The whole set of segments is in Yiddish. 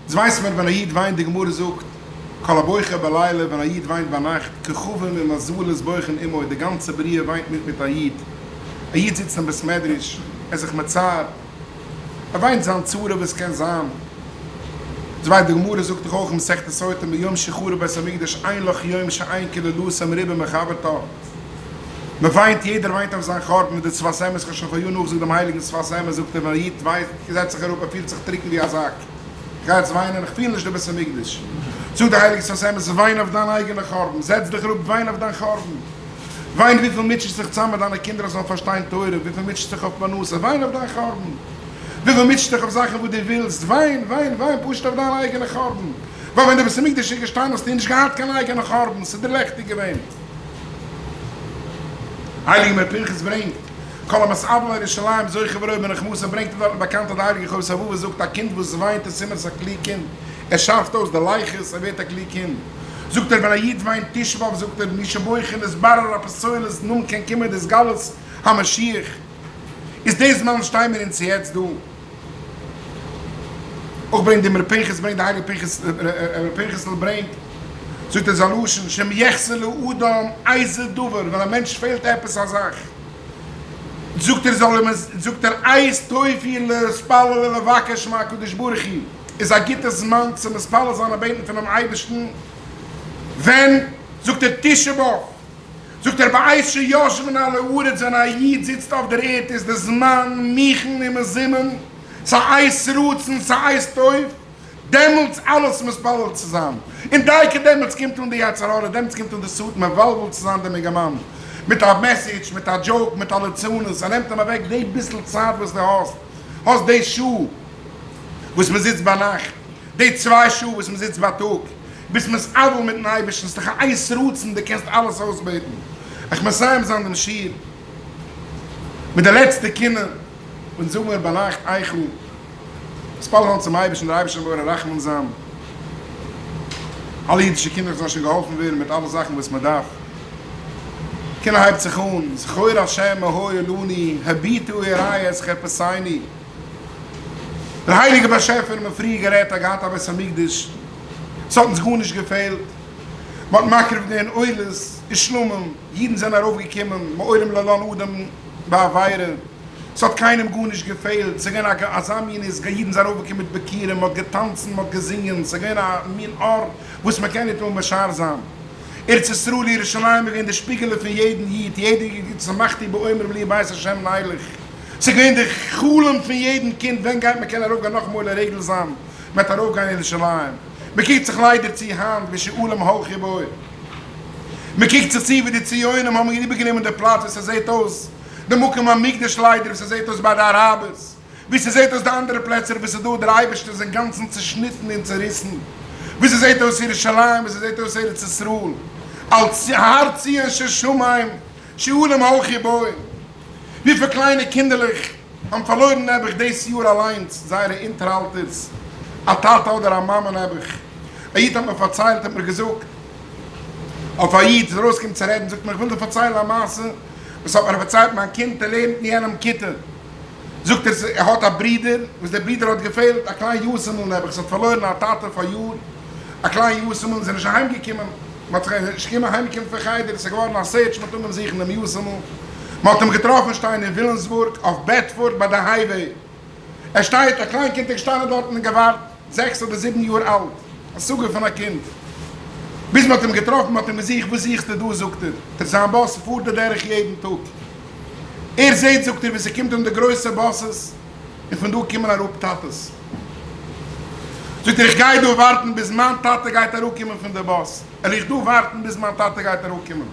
דאס ווייסט מען ווען א איד וויינט, די גמרא זאגט, כל הבוכה בלילה, ווען א איד וויינט ביינאכט, כוכבים ומזלות בוכין עמו, די גאנצע בריאה וויינט מיט מיט א איד. א איד זיצט אין בית מדרש, ער איז זיך מצער, ער וויינט זיין צרה וואס קען זיין. דאס ווייסט די גמרא זאגט דאך אויך אין מסכת סוטה מיום שחרב בית המקדש אין לך יום שאין קללתו מרובה מחברתה. מען וויינט, יעדער וויינט אויף זיין חורבן, מיט די שפת אמת, כ'האב שוין פאריאר נאכגעזאגט דעם הייליגן שפת אמת, זאגט ער, ווען א איד וויינט, זעצט זיך אראפ, ער פילט זיך טרוקן ווי א זאק, איך גיי יעצט וויינען, איך פיל נישט די בית המקדש. זאגט דער הייליגער שפת אמת, וויין אויף דיין אייגענע חורבן, זעץ דיך אראפ, וויין אויף דיין חורבן, וויין וויפיל מוטשעסט זיך צאם מיט דיינע קינדער אז זיי זאלן פארשטיין תורה, וויפיל מוטשעסט זיך אויף פרנסה, וויין אויף דיין חורבן, וויפיל מוטשעסט דיך אויף זאכן וואס דו ווילסט, וויין, וויין, וויין פשוט אויף דיין אייגענע חורבן, ווייל ווען די בית המקדש איז געשטאנען האסטו נישט געהאט קיין אייגענע חורבן, ס'איז דיר לעכטיג געווען. הייליגער מאיר פנחס ברענגט, כל המתאבל על ירושלים זוכה ורואה בנחמתו, ברענגט ער דארטן באקאנט אז די הייליגע חובת הלבבות זאגט א קינד וואס וויינט איז סימן ס'איז א קלוג קינד, ער שארפט אויס די לייכעס, ער ווערט א קלוג קינד. זאגט ער ווען א איד וויינט תשעה באב זאגט ער מי שבוכה נתברר הפסולת נאם קען קומען די התגלות המשיח, איז די זמן שטיי מיר אונז יעצט דא. אויך ברענגט די ר' פנחס ברענגט די הייליגע פנחס ר' פנחס'ל ברענגט זאגט ער זיין לשון שאם יחסר לאדם איזה דבר ווען א מענטש פעלט עפעס א זאך זאגט ער זאל ער זאגט ער עת טוב היא להתפלל ולבקש מהקדוש ברוך הוא איז א גוטע זמן צו מתפלל זיין און בעטן פונעם אייבערשטן ווען זאגט ער תשעה באב זאגט ער בעת שיושבין על הארץ ווען א איד זיצט אויף דער ערד איז די זמן מוכן ומזומן, ס'א עת רצון ס'א עת טוב, דעמאלטס אלעס מתפלל צו זיין, און דייקא דעמאלטס קומט אן די יצר הרע, דעמאלטס קומט אן די שטן מבלבל צו זיין דעם אינגערמאן, מיט א message, מיט א joke, מיט א ליצנות, ער נעמט אים אוועק די ביסל צייט וואס דו האסט, האסט די שעה וואס מ'זיצט ביינאכט, די צוויי שעה וואס מ'זיצט בייטאג, ביסט מתאבל מיטן אייבערשטן, ס'איז דאך א עת רצון, דו קענסט אלעס אויסבעטן. איך מסיים זיין דעם שיעור מיט די לעצטע קינה, אונז זאגן מיר ביינאכט איכה, מתפלל זיין צום אייבערשטן, דער אייבערשטער זאל מעורר רחמים זיין, אלע אידישע קינדער זאלן שוין געהאלפן ווערן מיט אלע זאכן וואס מען דארף. קינה הייבט זיך אן, זכור ה' מה היה לנו, הביטו וראה את חרפתינו. דער הייליגער באשעפער האט מיר פריער גערעדט, האט געהאט א בית המקדש, ס'האט אונז גארנישט געפעלט, מ'האט מקריב געווען עולות און שלמים, אידן זענען ארויפגעקומען מעולם לא לן אדם בעבירה, ס'האט קיינעם גארנישט געפעלט, ס'איז געווען א אזא מין איז, אידן זענען ארויפגעקומען מיט ביכורים, מ'האט געטאנצן, מ'האט געזינגען, ס'איז געווען א מין אור וואס מ'קען ניטאמאל משער זיין. ארץ ישראל ירושלים איז געווען די שפיגעלע פון יעדן איד, יעדער איד האט שמחתי באומרים לי בית השם נלך. ס'איז געווען די חלום פון יעדן קינד ווען גייט מען קענען ארויפגיין נאכאמאל עולה רגל זיין, מען וועט ארויפגיין אין ירושלים. מען קוקט זיך ליידער צו היינט ווי שועלים הלכו בו. מען קוקט זיך צו ווי די ציונים האבן איבערגענומען די פלאץ ווי ס'זעט אויס די מקום המקדש ליידער ווי ס'זעט אויס ביי די אראבערס, ווי ס'זעט אויס די אנדערע פלעצער ווי ס'איז דא דער אייבערשטער איז אינגאנצן צושניטן און צוריסן, ווי ס'זעט אויס ירושלים, ווי ס'זעט אויס ארץ ישראל, על הר ציון ששמים שועלים הלכו בו. וויפיל קליינע קינדערלעך האבן פארלוירן נעבעך דאס יאר אליינס זייערע אונטערהאלטערס, א טאטע אדער א מאמע נעבעך. א איד האט מיר פארציילט, האט מיר געזאגט אויף א איד איז ארויסגעקומען צו רעדן, זאגט מיר איך וויל דיר פארציילן א מעשה וואס האט מיר פארציילט מיין קינד, ער לערנט אין יענעם כיתה, זאגט ער ער האט א ברודער וואס דער ברודער האט געפעלט, א קליין יתומ'ל נעבעך, עס האט פארלוירן א טאטע פאריאר, א קליין יתומ'ל און זענען נישט אהיימגעקומען. מען האט זיך נישט געקומען אהיימקומען פון חדר, עס איז געווארן א search, מען האט אנגעהויבן זוכן דעם יתומ'ל, מען האט אים געטראפן שטיין אין וויליאמסבורג אויף בעדפארד ביי די highway, ער שטייט, א קליין קינד איז געשטאנען דארטן און געווארט, זעקס אדער זיבן יאר אלט, א סוגיא פון א קינד, ביז מען האט אים געטראפן, מען האט אים געזוכט, וואס זוכסטו דא, זאגט ער, דער זיין באס פארט די דרך יעדן טאג, ער זעט, זאגט ער, ווי ס'קומט אן די גרויסע buses, און פון דא קומען אראפ טאטעס. זאגט ער איך גיי דא ווארטן ביז מיין טאטע גייט אראפקומען פון די באס, על איך דא ווארטן ביז מיין טאטע גייט אראפקומען.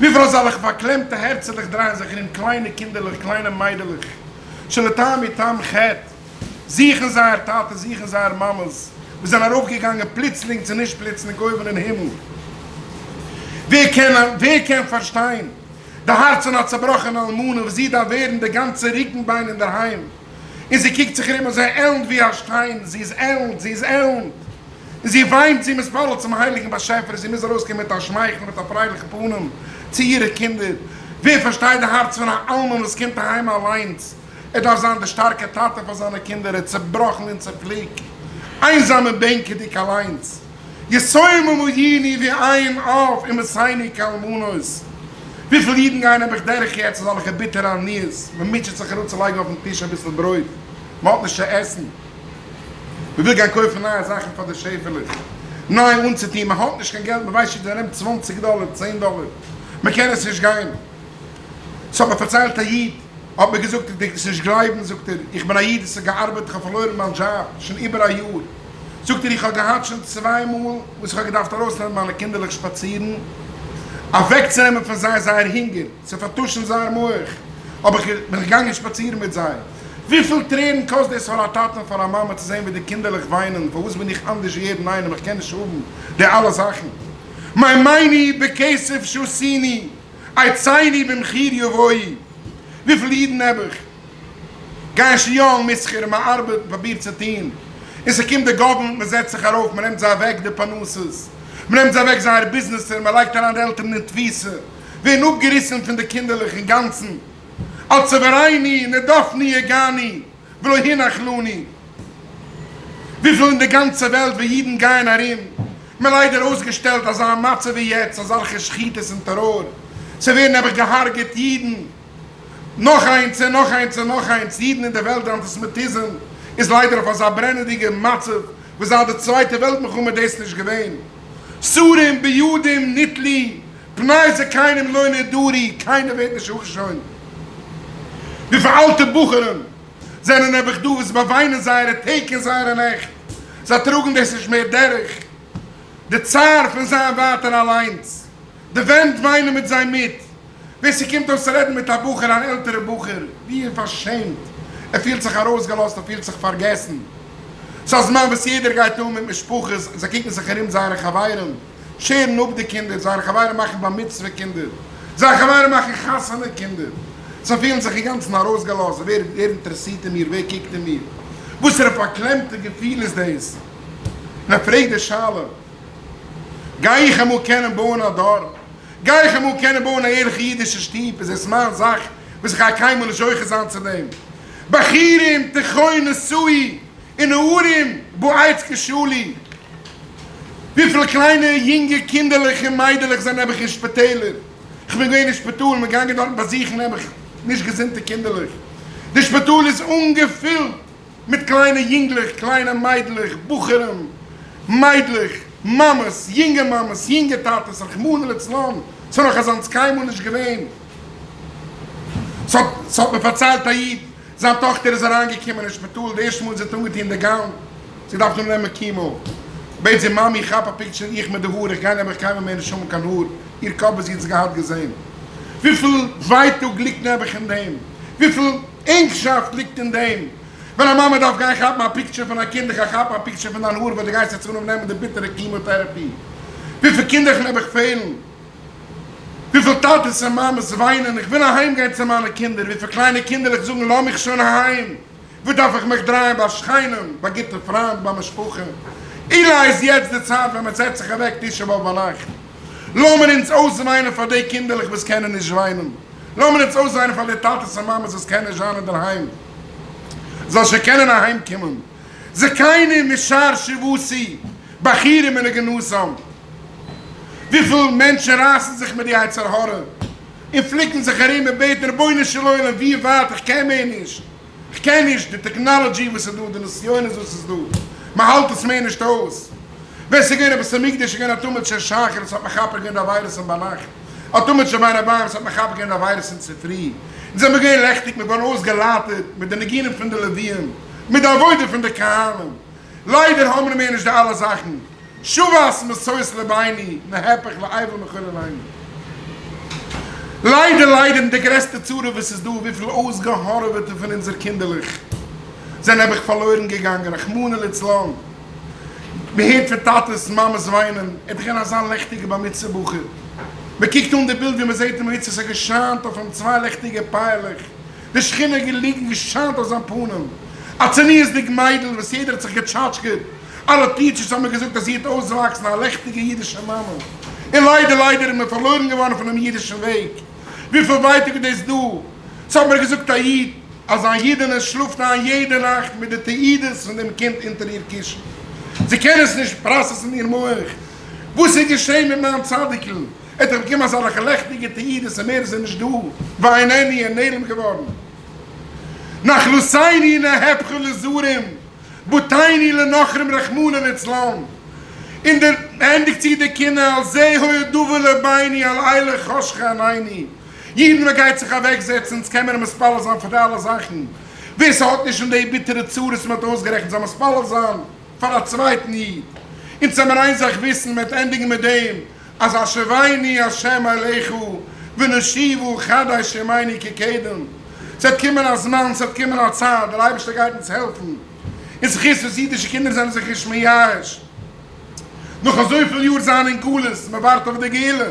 וויפיל אזאלעכע פארקלעמטע הערצעלעך דרייען זיך ארום קליינע קינדערלעך קליינע מיידלעך שלא טעמו טעם חטא, זוכן זייער טאטע זוכן זייער מאמעס וואס זענען ארויפגעגאנגען פלוצלינג צו נישט פלוצלינג אויבן אין הימל. ווער קען ווער קען פארשטיין די הארץ פון א צעבראכענע אלמנה וואס זי דארף ווערן די גאנצע רוקנביין אינדערהיים, און זי קוקט זיך ארום אזוי עלנד ווי א שטיין, זי איז עלנד, זי איז עלנד, און זי וויינט, זי מתפלל צום הייליגן באשעפער, זי מוז ארויסקומען מיט א שמייכל, מיט א פרייליכע פנים צו אירע קינדער. ווער פארשטייט די הארץ פון א אלמן וואס קומט אהיים אליינס, ער דארף זיין די שטארקע טאטע פאר זיינע קינדער, ער איז צעבראכן און צעפליקט. איינזאם און בענקעדיג אליינס. יתומים היינו ואין אב ומתינו כאלמנות. וויפיל אידן גייען נעבעך דורך יעצט אזאלכע ביטערע עניות, מען מוטשעט זיך אראפצולייגן אויפן טיש אביסל ברויט, מען האט נישט צו עסן, מען וויל גיין קויפן נייע זאכן פאר די שעפעלעך, ניי אנצוטון, מען האט נישט קיין געלט, מען ווייסט נישט ווי מען נעמט צוואנציג דאלער, צען דאלער, מען קען עס נישט גיין. ס'האט מיר פארציילט א איד, האט מיר געזאגט, דו וועסט נישט גלייבן, זאגט ער, איך בין א איד וואס האט געארבעט, איך האב פארלוירן מיין דזשאב שוין איבער א יאר, זאגט ער, איך האב געהאט שוין צוויי מאל וואס איך האב געדארפט ארויסנעמען מיינע קינדערלעך שפאצירן, אוועקצונעמען פון זיי זייער הונגער, צו פארטושן זייער מח, האב איך בין איך געגאנגען שפאצירן מיט זיי. וויפיל טרערן קאסט דאס פאר א טאטע און פאר א מאמע צו זען ווי די קינדערלעך וויינען, פארוואס בין איך אנדערש ווי יעדן איינעם, איך קען נישט האבן די אלע זאכן. מימיני בכסף שעשיני, עצני במחיר יבואו, וויפיל אידן נעבעך גייען שוין יא אין מסחר און מען ארבעט מען פרובירט צו טון, און ס'קומט די government מען זעצט זיך ארויף מען נעמט זיי אוועק די פרנסות, מען נעמט זיי אוועק זייערע ביזנעסער, מען לייגט אריין די עלטערן אין תפיסה, ווערן אפגעריסן פון די קינדערלעך אינגאנצן, על צוואריני נדפני יגעני. ולא הנח לנו. וויפיל אין די גאנצע וועלט ווי אידן גייען ארום, מען ליידער אויסגעשטעלט אזא מצב ווי יעצט, אזאלכע שחיטות און טעראר, ס'ווערן נעבעך געהארגעט אידן, נאך איינס און נאך איינס און נאך איינס, אידן אין די וועלט, די אנטיסעמיטיזם איז ליידער אויף אזא ברענעדיגע מצב וואס זייט די צווייטע וועלט מלחמה איז דאס נישט געווען. שרים בידים נתלו, פני זקנים לא נדרו, קיינער ווערט נישט אפגעשוינט. וויפיל אלטע בחורים זענען נעבעך דא וואס באוויינען זייערע טעג און זייערע נעכט, זיי טראגן דאס נישט מער דורך, די צער פון זיין ווייטער אליינס, די ווענט וויינען מיט זיי מיט, ווער ס'קומט אויס צו רעדן מיט א בחור, אן עלטערע בחור, ווי ער פארשעמט, ער פילט זיך ארויסגעלאזט, ער פילט זיך פארגעסן. ס'איז א זמן וואס יעדער גייט אן מיט משפחות, זיי קוקן זיך ארום זייערע חברים, שערן אפ די קינדער, זייערע חברים מאכן בר מצוה קינדער, זייערע חברים מאכן חתונה קינדער, זיי פילן זיך אינגאנצן ארויסגעלאזט, ווער ווער אינטערעסירט אין מיר, ווער קוקט אין מיר, וואסערע פארקלעמטע געפיל איז דאס? און ער פרעגט די שאלה, גיי איך אמאל קענען בויען א דור? גיי איך אמאל קענען בויען א ערליכע אידישע שטוב? איז עס מיין זאך וואס איך גיי קיינמאל נישט זוכה זיין צו דעם? בחורים תיכון נשוי ונערים בעת כשלי, וויפיל קליינע יונגע קינדערלעך און מיידלעך זענען נעבעך אין שפיטעלער, כ'בין געווען אין שפיטאל, מ'איז געגאנגען דארטן באזוכן נעבעך נישט געזונטע קינדערלעך, די שפיטאל איז אנגעפילט מיט קליינע יונגלעך, קליינע מיידלעך, בחורים, מיידלעך, מאמעס, יונגע מאמעס, יונגע טאטעס, רחמנא לצלן, ס'איז נאך אזאנס קיינמאל נישט געווען. ס'האט מיר פארציילט א איד, זיין טאכטער איז אריינגעקומען אין שפיטאל די ערשטע מאל זי האט אנגעטון די gown, זי דארף נאר נעמען chemo, בעט זי מאמי כאפ א picture איך מיט די האר, איך גיי נעבעך קיינמאל מער נישט האבן קיין האר, איר קאפ וואס זי האט עס געהאט געזען. וויפיל ווייטאג ליגט נעבעך אין דעם, וויפיל ענגשאפט ליגט אין דעם, ווען א מאמע דארף גיין כאפן א picture פון א קינד, איך גיי כאפן א picture פון דיין האר ווען דו גייסט יעצט אנהויבן נעמען די ביטערע chemotherapy, וויפיל קינדער נעבעך פעלן. וויפיל טאטעס און מאמעס וויינען, איך וויל אהיים גיין צו מיינע קינדער, וויפיל קליינע קינדערלעך זאגן לאז מיך שוין אהיים, וואס דארף איך מיך דרייען ביי שכנים, ביי גוטע פריינט, ביי משפחה, אולי איז יעצט די צייט ווען מען זעצט זיך אוועק תשעה באב ביינאכט, לאמיר אונז אויסוויינען פאר די קינדערלעך וואס קענען נישט וויינען, לאמיר אונז אויסוויינען פאר די טאטעס און מאמעס וואס קענען נישט זיין אינדערהיים, זאל שוין קענען אהיים קומען, זקנים משער שבתי, בחורים מנגנותם. וויפיל מענטשן רייסן זיך מיט די יצר הרע און פליקן זיך ארום און בעטן רבונו של עולם ווי ווייט איך קען מער נישט, איך קען נישט די technology וואס איז דא, די נסיונות וואס איז דא, מען האלט עס מער נישט אויס. ווען ס'איז געווען א בית המקדש איז געווען א תמיד של שחר וואס האט מכפר געווען די עבירות אין ביינאכט, א תמיד של בין הערביים וואס האט מכפר געווען די עבירות אין צופרי, אונז זעמיר געווען לעכטיג, מיר געווארן אויסגעלייטערט מיט די ניגונים פון די לוויים, מיט די עבודה פון די כהנים, ליידער האבן מיר מער נישט די אלע זאכן. שבת משוש לביני נהפך לאבל מחוללינו. ליידער ליידער און די גרעסטע צרה וואס איז דא וויפיל אויסגעהארעוועטע פון אונזער קינדערלעך זענען נעבעך פארלוירן געגאנגען רחמנא ליצלן. מען הערט פון טאטעס מאמעס וויינען, ער האט דאך געווען אזא לעכטיגע בר מצוה בחור. מען קוקט אן די בילד ווי מען זעט אים איצט עס האט געשיינט אויף אים צוויי לעכטיגע פייערלעך. די שכינה געליגן געשיינט אויף זיין פנים, א צניעות'דיג מיידל וואס יעדער האט זיך געטשאטשקעט, אלע teachers האבן מיר געזאגט אז זי וועט אויסוואקסן א לעכטיגע אידישע מאמע, און ליידער ליידער איז מען פארלוירן געווארן פונעם אידישן וועג, וויפיל ווייטאג איז דאס דא, ס'האט מיר געזאגט א איד אז זיין אידענע שלאפט איין יעדע נאכט מיט די תעודות פון דעם קינד אונטער איר קישן. זי קען עס נישט process ן אין איר מח, וואס איז געשען מיט מיין צדיק'ל? ער האט דאך באקומען אזעלכע לעכטיגע תעודות און מער איז ער נישט דא, ואיננו, ער נעלם געווארן. נחלתנו נהפכה לזרים, בתינו לנכרים רחמנא ליצלן. און דער ענדיגט צו די קינה על זה היה דבר לביני על אלה חשכה עינינו. אידן מען גייט זיך אוועק זעצן אונז קען מיר מתפלל זיין פאר די אלע זאכן. ווער ס'האט נישט פון די ביטערע צרות מען האט אויסגערעכנט זאל מתפלל זיין פאר א צווייטן איד. אונז זאל מיר איין זאך וויסן מען וועט ענדיגן מיט דעם אז השיבנו ה' אליך ונשובה חדש ימינו כקדם, ס'וועט קומען א זמן, ס'וועט קומען א צייט, דער אייבערשטער גייט אונז העלפן, אין זכות וואס אידישע קינדער זענען זיך נישט מייאש, נאך אזויפיל יאר זיין אין גלות, מען ווארט אויף די גאולה,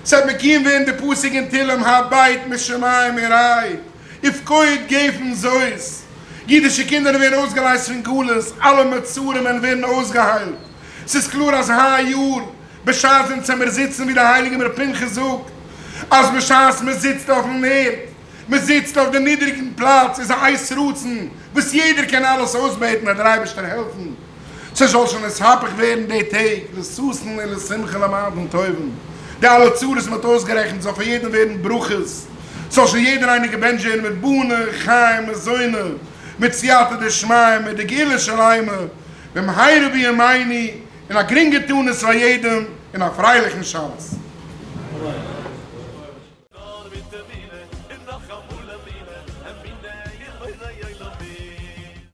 ס'וועט מקוים ווערן די פסוק אין תהלים הבט משמים וראה ופקוד גפן זאת, אידישע קינדער ווערן אויסגעלייזט פון גלות, אלע מצרים ווערן אויסגעהיילט, ס'איז קלאר אז היי יאר בשעת אונז עמיר זיצן ווי די הייליגע ר' פנחס זאגט אז בשעת מען זיצט אויפן ערד, מען זיצט אויף די נידריגן פלאץ איז א עת רצון וואס יעדער קען אלעס אויסבעטן אז דער אייבערשטער העלפן ס'זאל שוין נתהפך ווערן די טעג לששון ולשמחה למעשים טובים, די אלע צרות מען האט אויסגערעכנט זאל פאר יעדעם ווערן ברכות, ס'זאל שוין יעדער איינער געבענטשט ווערן מיט בני חיי מזוני, מיט סייעתא דשמיא, מיט די גאולה שלימה, במהרה בימינו. און א גרינגע תענית פאר יעדעם, און א פרייליכן שבת.